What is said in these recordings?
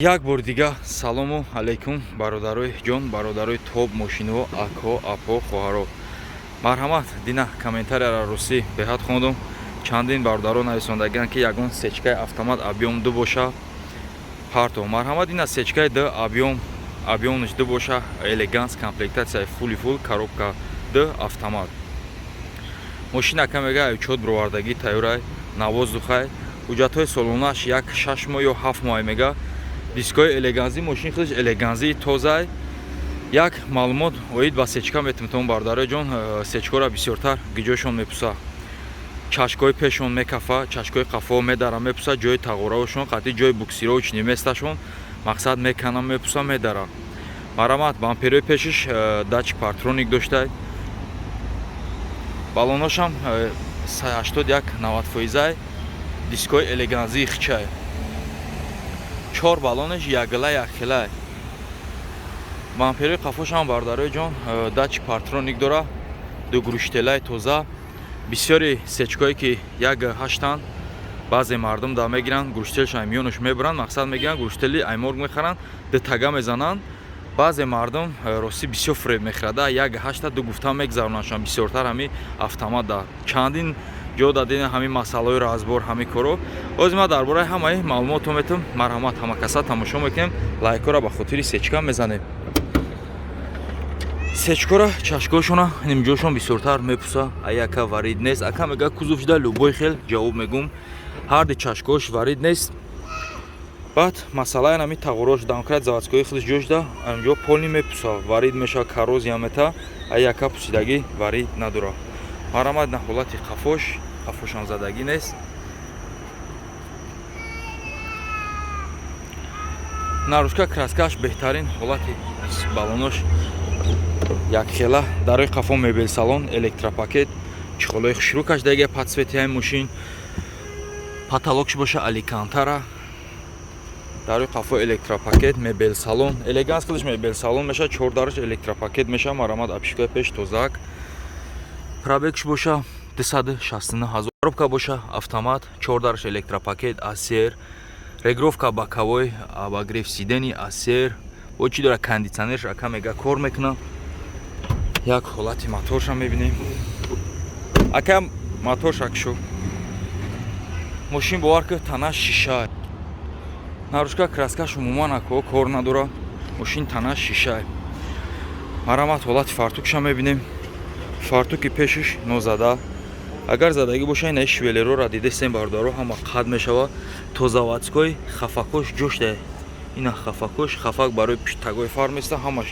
Як бор дига салому алайкум, бародарои ҷон, бародарои топ мошиниҳо, акҳо, апҳо, хоҳаро. Марҳамат, дина комментарияро русӣ беҳад хондум. Чандин бародаро нависондагианд, ки ягон сечкаи автомат объём ду боша парто. Марҳамат, ина сечкаи д объём, объёмниш ду боша, Элеганс, комплектатсияи фули фул, коробка д автомат. Мошина камега учёт бировардагӣ тайёрай, на воздухай, ҳуҷҷатҳои солонааш як 6 моҳ ё 7 моҳ мега. Дискҳои элеганзӣ, мошини худаш элеганзии тозай. Як маълумот оид ба сечка метавонам, бародарои ҷон. Сечкора бисёртар гиҷошон мепуса? Чашкҳои пешон мекафа, чашкҳои қафо медара, мепуса, ҷои тағораошон қатъи ҷои буксировочный месташон, мақсад, мекана, мепуса, медара. Марҳамат, бамперои пешиш датчик парктроник доштай, баллоношам 81-90 фоизай, дискҳои элеганзии хичай, чор баллонаш якгила якхелай. Бамперои қафошам, бародарои ҷон, датчик парктроник дора, дугруштелаи тоза. Бисёри сечкое ки як ҳаштанд, баъзе мардум да мегиранд, глушителша миёнаш мебаранд, мақсад, мегиранд, глушители айморг мехаранд, дутага мезананд. Баъзе мардум ростӣ бисёр фиреб мехӯрада, як ҳашта ду гуфта мегзаронандшон. Бисёртар ҳами автомат да чандин ҷо дадин ҳамин масъалаҳои разбор, ҳамин коро. Ҳозир ман дар бораи ҳамаи маълумотро метам. Марҳамат, ҳама каса тамошо мекунем, лайкҳоро ба хотири сечка мезанем. Сечкора чашкошона нимҷошон бисёртар мепуса, аяка варид нест. Ака мега, кузов шуда любой хел ҷавоб мегум, ҳарди чашкош варид нест. Баъд масъалаи ҳами тағорош, домкрат заводскои худаш ҷо шуда, анҷо полный мепуса, варид мешава, коррозия мета, аяка пусидагӣ варид надора. Марҳамат, на ҳолати қафош, қафошам задагӣ нест. Наружка краскаш беҳтарин ҳолати, балонош якхела. Дарои қафо мебел салон, электропакет, чехолои хушрӯ кашдаги под цвети ҳами мошин, потолокш боша алькантара. Дарои қафо электропакет, мебел салон, Элеганс худаш мебел салон мешавад, чор дараш электропакет мешавад. Марҳамат, обшивкаи пеш тозак, пробегш боша 269 ҳазор, коробка боша автомат, чор дараш электропакет, асер, регулировка боковой, обогрев сидений, асер бо чӣ дора, кондитсионерш ака мега кор мекунад. Як ҳолати моторша мебинем. Ака, моторша кшу. Мошин, бовар ки, тана шиша, наружка краскаш умуман ако кор надора, мошин тана шиша. Марҳамат, ҳолати фартукша мебинем. Фартуки пешиш нозада, агар задагӣ боша, инаи швеллерора дидестем, бародаро, ҳама қад мешава. То заводской хафакош ҷошта, ина хафакош, хафак барои тагои фар места ҳамаш.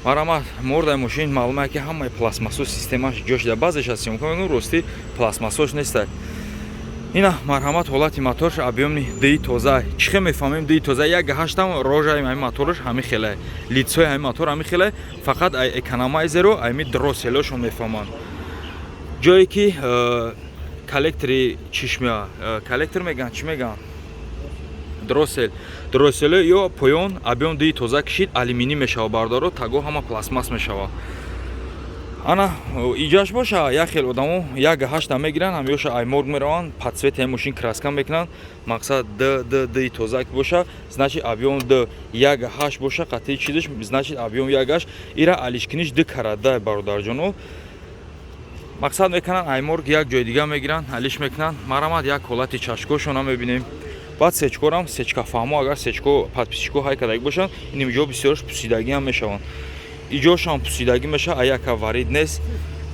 Марҳамат, мордаи мошин маълуме, ки ҳамаи пластмассо системаш ҷошта. Баъзеша съёмка мекунам, ростӣ пластмассош неста. Ина, марҳамат, ҳолати моторш объёмни дии тоза. Чӣ хел мефаҳмем дии тоза? Як ҳаштам рожаи ҳами мотораш ҳами хеле, лицои ҳами мотор ҳами хеле, фақат ай экономайзеру айми дросселошон мефаҳманд. Ҷое ки коллектори чишмя, коллектор мегӯянд, чӣ мегӯянд, дроссель, дроссело ё поён объём дии тоза кишид, алюминӣ мешава, бардоро, таго ҳама пластмасс мешава. Ана иҷаш боша, як хел одамо як ҳашта мегиранд, ҳамёша айморг мераванд, под цвети мошин краска мекунанд. Мақсад, д д дии тоза ки боша, значит, объём д як ҳашт боша, қатъи чизаш, значит, объём як ҳашт. Ира алишкиниш д карада, бародарҷоно, мақсад, мекунанд, айморг як ҷои дига мегиранд, алиш мекунанд. Марҳамат, як ҳолати чашкошона мебинем. Баъд сечкорам сечкафаҳмо, агар сечко подписчико ҳай кардагӣ бошанд, ин ҷо бисёрш пусидагиам мешаванд, иҷошам пусидагӣ мешавад, аяка варид нест.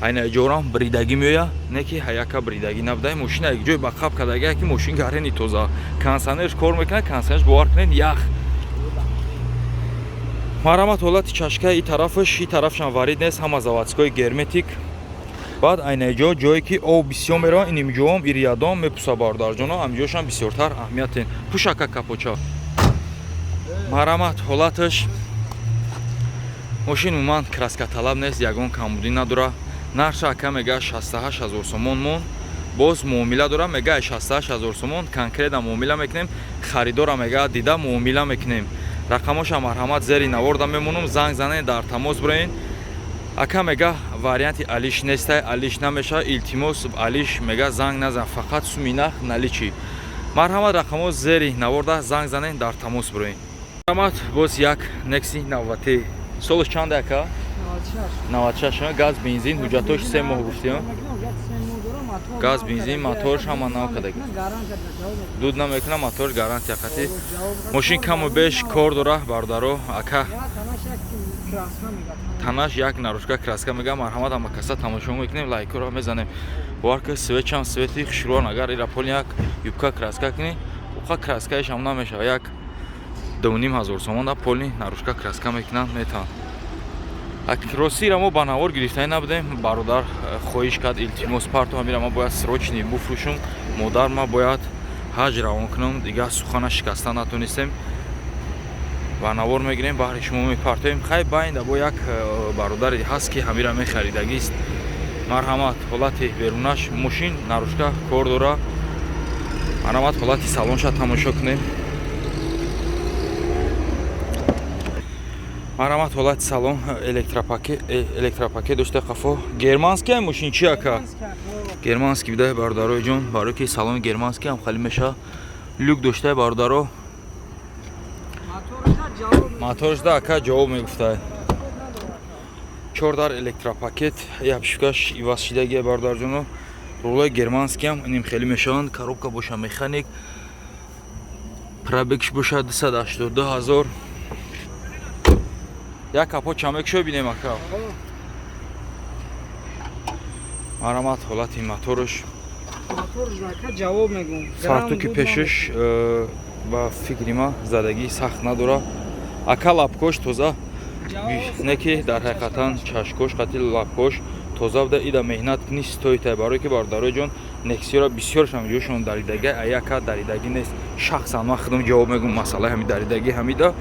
Айна иҷорам бридагӣ меояд, не ки аяка бридагӣ набуда. Мошина як ҷой ба қаб кардагия, ки мошин гарени тоза, кондитсионерш кор мекунад, кондитсионерш, бовар кунед, ях. Марҳамат, ҳолати чашка и тарафаш, и тарафшам варид нест, ҳама заводской герметик. Баъд айна ҷо, ҷое ки об бисёр меравад, ин имҷоам ириядом мепуса, бародарҷоно, ҳамҷошам бисёртар аҳамиятен. Пӯшака капоча. Марҳамат, ҳолаташ мошин умуман краскаталаб нест, ягон камбудӣ надора. Нархша ака мега 68 ҳазор сомон мон, боз муомила дора. Мега 68 ҳазор сомон конкретно муомила мекунем, харидора мега дида муомила мекунем. Рақамоша, марҳамат, зери наворда мемонам, занг занед, дар тамос бироен. Ака мега, варианти алиш нестай, алиш намешава, илтимос, алиш мега занг назан, фақат суми нах наличи. Марҳамат, рақамо зери наворда, занг занед, дар тамос бироен. Марҳамат, боз як Нексия навбатӣ. Солаш чанд ака? 96. Газ, бензин, ҳуҷҷатош 3 моҳ гуфтем. Газ, бензин, моторш ҳама нав кадаги. Дуд намекунам, мотор гарантия қатӣ. Мошин каму беш кор дора, бародаро, ака. Танаш як наружка краска мега. Марҳамат, ҳама каса тамошо мекунем, лайкро мезанем. Бовар ки свечам свети хушрӯан, агар ира поли як юбка краска кунӣ, уқа краскаиш ҳам намешава. Як 2500 сомон да поли наружка краска мекунанд, метавон. Ростира мо ба навор гирифтанӣ набудем, бародар хоҳиш кард, илтимос парту ҳамира ма бояд срочно буфрӯшум, модар ма бояд ҳаҷ равон кунам, дигар сухана шикаста натонистем. Ба навор мегирем, баҳри шумо мепартоем. Хай, байнда бо як бародаре ҳаст, ки ҳамира мехаридагист. Марҳамат, ҳолати берунаш мошин наружка кор дора. Марҳамат, ҳолати салонша тамошо кунем. Марҳамат, ҳолати салон, электропакет дошта қафо. Германский мошин чи ака? Германский бидай, бародарои ҷон, барои ки салони германский ҳам хали меша. Люк дошта, бародаро. Моторш да ака ҷавоб мегуфта. Чор дар электропакет, обшивкаш иваз шидагия, бародарҷоно. Рулои германский ҳам иним хеле мешаванд. Коробка боша механик. Пробегш боша 282 ҳазор. Як капот чамек шо бинем ака. Марҳамат, ҳолати моторш. Ҷавоб мегум. Фартуки пешаш ба фикри ма задагӣ сахт надора. Ака, лапкош тоза не ки дар ҳақиқатан чашкош қати лапкош тоза буда, ида меҳнат кунӣ стоитай, барое ки бародарои ҷон, Нексиёра бисёршам ҷошон даридагӣ, а яка даридагӣ нест. Шахсан ман худам ҷавоб мегум масъалаи ҳами даридагӣ ҳамида,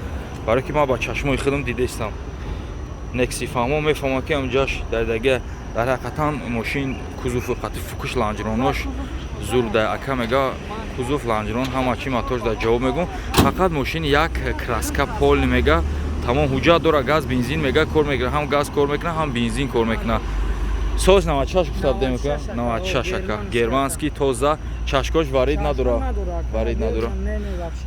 барое ки ман ба чашмои худам дидаистам. Некси фаҳмо мефаҳмад, ки ҳамҷаш даридагӣ. Дар ҳақиқатан мошин кузову қати фукуш ланҷронош зур да ака мега, кузов, ланҷрон, ҳама чи моторш да ҷавоб мегум. Фақат мошин як краска пол мега, тамом. Ҳуҷҷат дора, газ, бензин мега, кор мекунад, ҳам газ кор мекунад, ҳам бензин кор мекунад. Соз 96 гуфта будем, ака? 96 ака. Германский, тоза, чашкош варид надора, варид надора.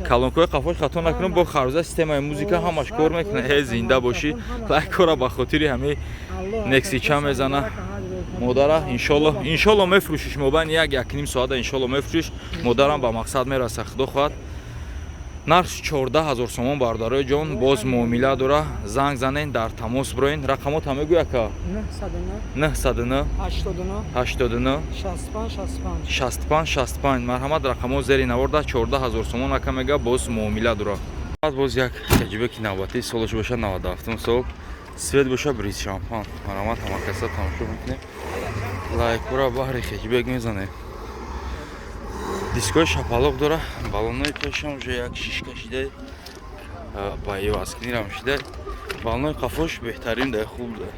Калонкои қафош хато накунам, бо харуза, системаи музика ҳамаш кор мекунад. Э, зинда бошӣ, лайкора ба хотири ҳами Нексича мезана. Модара иншолло, иншолло мефурӯшиш мобайни як якним соата, иншолло мефурӯшиш, модарам ба мақсад мераса, худо хоҳад. Нарх 14 000 сомон, бародарои ҷон, боз муомила дора. Занг занен, дар тамос бироен. Рақамот ҳам мегӯй, ака? 909 89 65 65. Марҳамат, рақамо зери наворда. 14 000 сомон ака мега, боз муомила дора. Боз як таҷрибаки навбатӣ, солаш боша 97 сол, свет боша бриз шампан. Марҳамат, ҳамакаса тамошо мекунем, лайкура баҳри хеҷбек мезанем. Дискои шапалоқ дора, баллонои пешам уже як шишка шида, ба ивазкунирам шида. Баллонои қафош беҳтарин да, хуб да,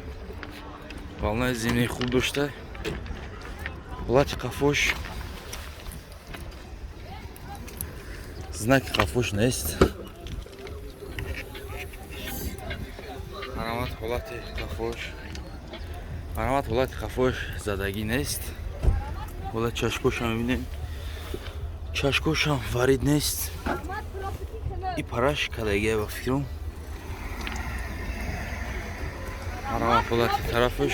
баллонои зимнии хуб дошта. Ҳолати қафош, знаки қафош нест. Марҳамат, ҳолати қафош, марҳамат, ҳолати қафош задагӣ нест. Ҳолати чашкошам мебинем, чашкошам варид нест. И параш кадагия ба фикрам. Марҳамат, ҳолати тарафаш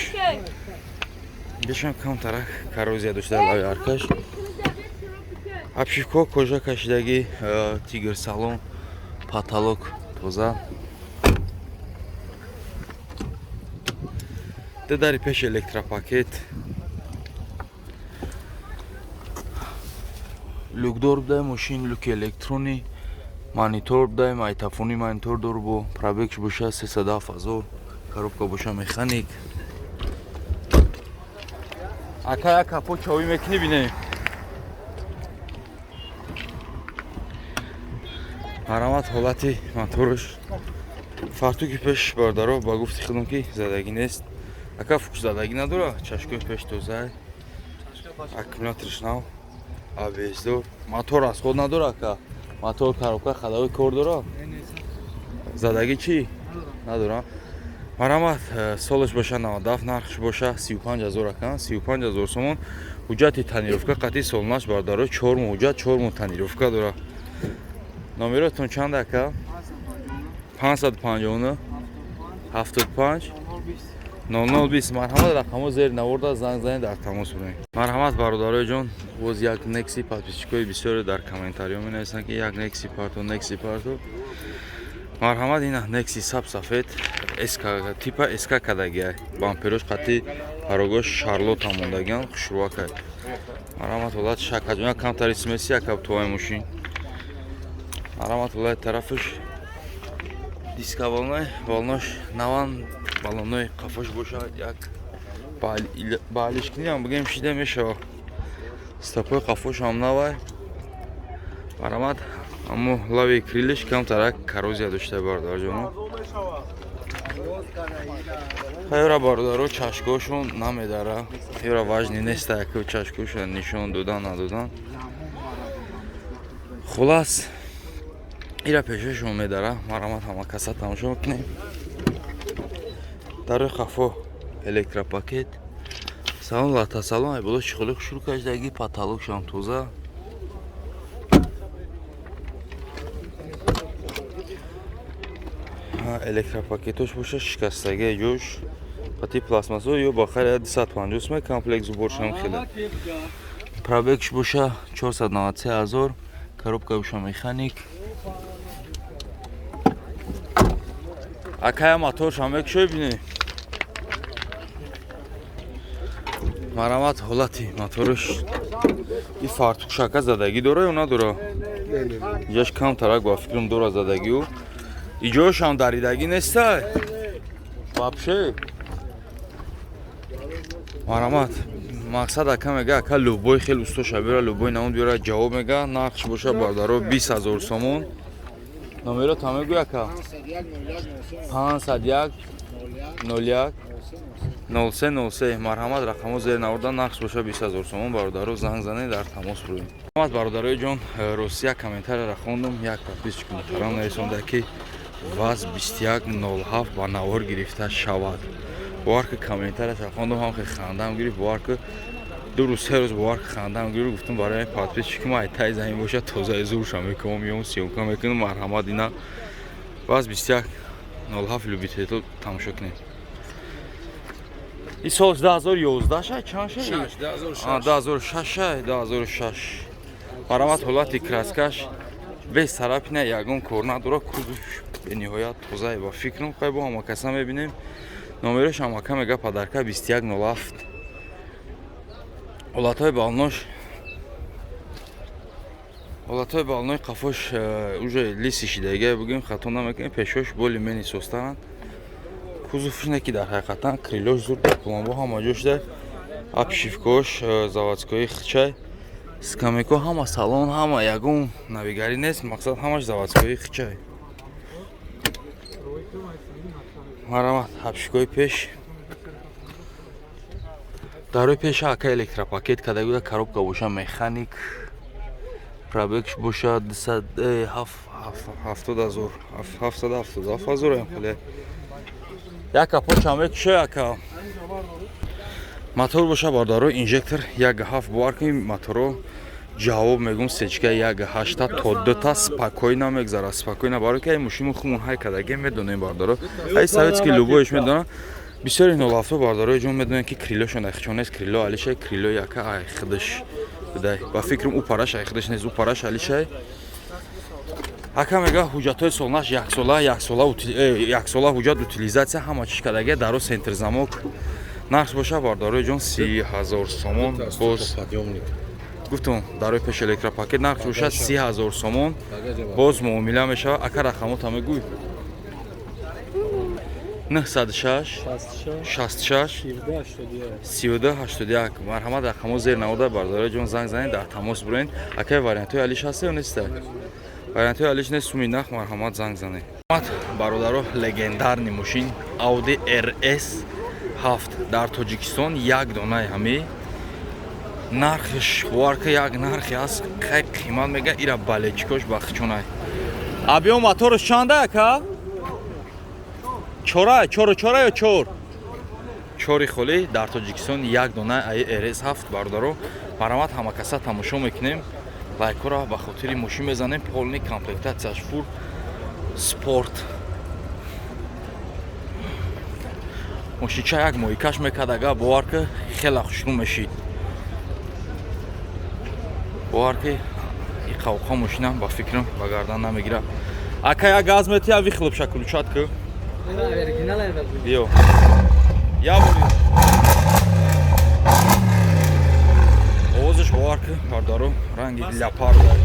бешам камтарак коррозия дошта лави аркаш. Обшивко кожа кашидагӣ, тигр салон, потолок тоза. Дари пеш электропакет, люкдор будай мошин, люки электрони, монитор будай, майтафони монитор дор. Бо пробегш боша 307 ҳазор, коробка боша механик. Ака, як капо човӣ мекунӣ, бинем. Марҳамат, ҳолати моторш, фартуки пеш, бародаро, ба гуфти худам ки задагӣ нест. Ака, фукус задагӣ надора, чашкои пеш тоза, аккумуляторш нав, абсдор, мотор расход надора. Ака, мотор, коробка, ходовой кор дора, задагӣ чӣ надора. Марҳамат, солаш боша 97, нархш боша 35 ҳазор, ака, 35 ҳазор сомон. Ҳуҷҷати тонировка қатъи солнаш, бародаро, 4 моҳ ҳуҷҷат, 4 моҳ тонировка дора. Номеротон чанд, ака? 559 75 0020. Марҳамат, рақамҳо зери наворда, занг занед, дар тамос бурем. Марҳамат, бародарои ҷон, боз як Некси. Подписчикои бисёре дар комментариҳо менависанд, ки як Некси парто, Некси парто. Марҳамат, ина Некси саб сафед, СК типа, СК кадагиай, бамперош қати парогош шарлота мондагиан, хушрӯакай. Марҳамат, ҳолат шакаҷон камтари смеси якаб туай мошин. Марҳамат, ҳолати тарафаш диска балоной, балонош наван, балонои қафош боша, як баалишкиниам бигем, шида мешава. Стопои қафошам навай. Марҳамат, аммо лави крылиш камтарак коррозия дошта, бародарҷоно. Хайра, бародаро, чашкошон намедара, ира важный неста, яки чашкошон нишон додан надодан. Хулас, ира пешашон медара. Марҳамат, ҳама каса тамошо кунем. Дарои қафо электропакет, салон лата салон, ай боло чиқоли хушрӯ кашдаги, потолокшам тоза. Электропакетош боша, шикастаги ҷош қати пластмассо ё ба хайр 250 сум комплект сборшам хеле. Пробегш боша 493 ҳазор, коробка боша механик. Акая, моторшам мекушой, бинӣ. Марҳамат, ҳолати моторш и фартукшака задагӣ дора ё надора? Иҷаш камтарак ба фикрам дора задагиу, иҷошам даридагӣ нестай вообще. Марҳамат, мақсад ака мега, ака любой хел устоша биёра, любой намуд биёра, ҷавоб мега. Нархш боша, бардаро, 20 000 сомон. Номеро та мегӯй, ака? 501 01 03 03. Марҳамат, рақамҳо зери наворда. Нархш боша 20 000 сомон, бародаро, занг занед, дар тамос бурем. Марҳамат, бародарои ҷон, рости як комментарияро хондум, як подписчик муҳтарам нависонда, ки ВАЗ 2107 ба навор гирифта шавад. Бовар ки, комментарияшро хондум, ҳам хеле хандам гирифт. Бовар ки, 2 рӯз, 3 рӯз, бовар ки, хандам гирифт. Гуфтум, барои подписчики ма айтай замин боша, тозаи зурша мекунам, миём, съёмка мекунам. Марҳамат, ина ВАЗ 2107, любителито тамошо кунед. Ин сол 2011 шай, чанд шай? 2006 шай, 2006. Марҳамат, ҳолати краскаш без царапина, ягон кор надора, кузов бениҳоят тозае ба фикрам. Хай, бо ҳама каса мебинем. Номерош ҳамака мега, падарка 2107. Ҳолатҳои балнош, ҳолатҳои балнои қафош уже лиси шидагия, бигӯем, хато намекунем. Пешош боли мени состаранд, кузовш не ки дар ҳақиқатан крылош зур, пломбо ҳама ҷо шуда, обшивкош заводскои хичай, скамейко ҳама, салон ҳама, ягон навигарӣ нест, мақсад ҳамаш заводскои хичай. Марҳамат, обшивкои пеш, дарои пеша ака электропакет када буда, коробка боша механик, пробегш боша 70 000, 777 000 хеле. Як капот мекушо, ака. Мотор боша, бародаро, инжектор 1.7. Бовар кунед, моторо ҷавоб мегум, сечка 1.8 то дута спокойно мегзара, спокойно. Барои ки ай мошину хумон ҳай кадаге медонем, бародаро, ай советский любоиш медонам. Бисёри нолафто, бародарои ҷон, медонем, ки крылошон айхчон нест, крыло алишай, крыло яка ай худаш будай, ба фикрам, ӯ параш ай худаш нест, ӯ параш алишай. Ака мега, ҳуҷҷатҳои солнаш яксола, яксола, яксола ҳуҷҷат, утилизация ҳама чиш кадаге, даро центр замок. Нарх боша, бародарои ҷон, 30 000 сомон. Боз гуфтум, дарои пеш электропакет. Нарх боша 30 000 сомон, боз муомила мешавад. Ака, рақамота мегӯй? 906 66 32 81. Марҳамат, рақамҳо зер навода, бародарои ҷон, занг занед, дар тамос бурен. Акай, вариантҳои алиш ҳаста ё неста? Вариантҳои алиш нест, суми нах. Марҳамат, занг занед. Бародаро, легендарный мошин Audi RS 7, дар Тоҷикистон як донаи ҳами. Нархш, бовар ка, як нархе аст, хай қимат мега. Ира балечикош бахчонай. Абиё, моторш чанда, ака? Чора, чору чора ё чор чори холӣ. Дар Тоҷикистон як дона аи RS 7. Бародаро, марҳамат, ҳама каса тамошо мекунем, лайкҳоро ба хотири мошин мезанем. Полный комплектацияш фур спорт. Мошинча як моҳикаш мекард, ага бовар ки, хеле хушрӯ мешид. Бовар ки, иқавқа мошина ба фикрам ба гардан намегирад. Ака, як газ мети, я выхлопша включать ки. Биё, я бори овозаш, бовар ки, бародаро, ранги леопарда.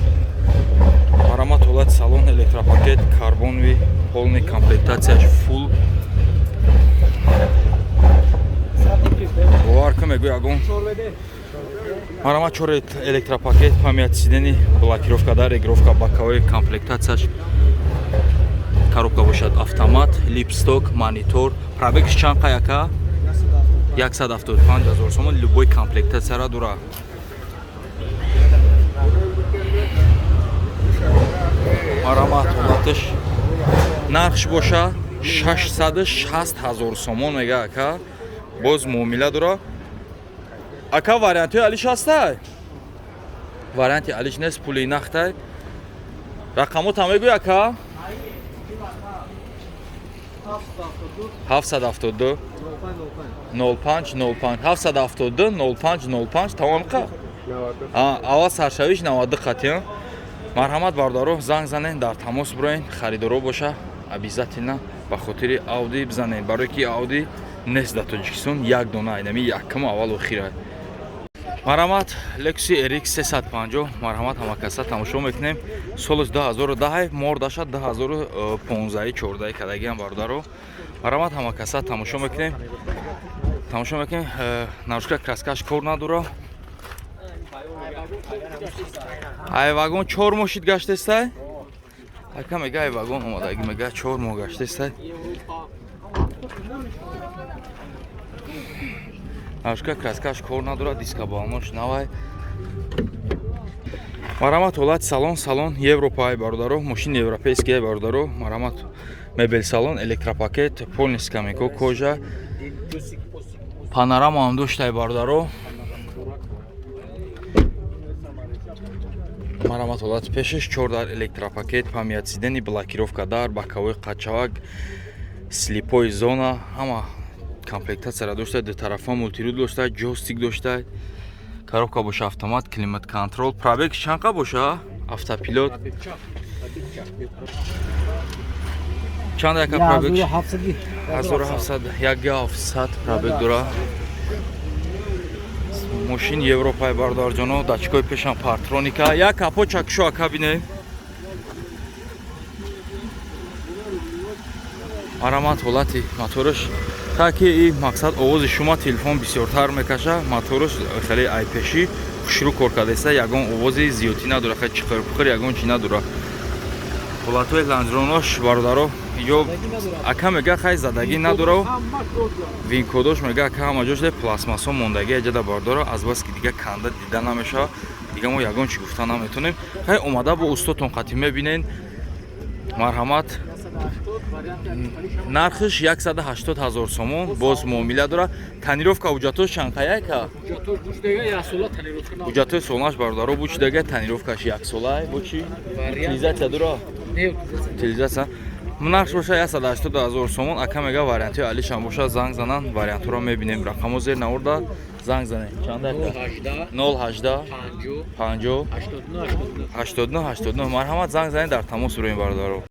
Марҳамат, ҳолати салон, электропакет, карбоновый, полный комплектацияш фул. Бовар ки, мегӯ ягон. Марҳамат, чор электропакет, память сидений, блокировка дар, регулировка боковой, комплектацияш. Коробка бошад автомат, липсток, монитор. Пробегш чанд қаяка? 175 ҳазор сомон. Любой комплектацияра дора. Марҳамат, ҳолаташ. Нархш боша 660 ҳазор сомон мега ака, боз муомила дора. Ака, вариантҳои алиш ҳастай? Варианти алиш нест, пули нақдай. Рақамота мегӯй, ака. 772 05 05, 772 05 05. Тамом қа, аввал саршавиш 92 қатиям. Марҳамат, бародаро, занг занен, дар тамос бироен. Харидоро боша, обязательно ба хотири Ауди бизанен, барое ки Ауди нест дар Тоҷикистон, як дона, инами якум, аввал, охира. Марҳамат, Lexus RX 350. Марҳамат, ҳамакаса тамошо мекунем. Соли 2010, мордаша 2015, 14 кадагиам, бародаро. Марҳамат, ҳамакаса тамошо мекунем, тамошо мекунем. Наружка краскаш кор надора. Ай вагон 4 моҳ шид гаштестай. Ака мега, ай вагон омадаги, мега, 4 моҳ гаштестай. Наружка краскаш кор надорад, дискабалонош навай. Марҳамат, ҳолати салон. Салон европай, бародаро, мошини европейские, бародаро. Марҳамат, мебел салон, электропакет, полный скамейко, кожа, панорама ҳам доштай, бародаро. Марҳамат, ҳолати пешаш, чор дар, электропакет, память сидений, блокировка дар, боковой қачавак, слепой зона, ҳама комплектацияра дошта. Дутарафа мультируль дошта, ҷойстик дошта. Коробка боша автомат, климат контроль. Пробег чанқа боша? Автопилот. Чанд, яка, пробег? 1700, 1700 пробег дора. Мошин европай, бародарҷоно. Датчикои пешам парктроника. Як капот чакшо, ака, бинем. Марҳамат, ҳолати мотораш. Таки и мақсад, овози шума телефон бисёртар мекаша. Мотораш хеле айпешӣ хушрӯ кор кардаиста, ягон овози зиёдтӣ надора, хеле чиқирпиқир ягон чи надора. Ҳолатҳои ланҷронош, бародаро, ё ака мега, хай, задагӣ надора. Винкодош мега ака, ҳама ҷош пластмассо мондагӣ аҷада, бародаро. Азбаски дига канда дида намешавад, дига мо ягон чи гуфта наметонем. Хай, омада бо устодтон қатӣ мебинен. Марҳамат, нархиш 180 ҳазор сомон, боз муомила дора. Тонировка, ҳуҷҷатош чанқаяка? Ҳуҷҷатои солнаш, бародаро, бучидага. Тонировкаш яксола бо чи утилизация дора? Утилизация. Нархш боша 180 ҳазор сомон. Ака мега, вариантҳои алишам боша, занг занан, вариантҳоро мебинем. Рақамо зер наворда, занг занем. Чанда, 018 50 89 89. Марҳамат, занг занед, дар тамос буроем, бародаро.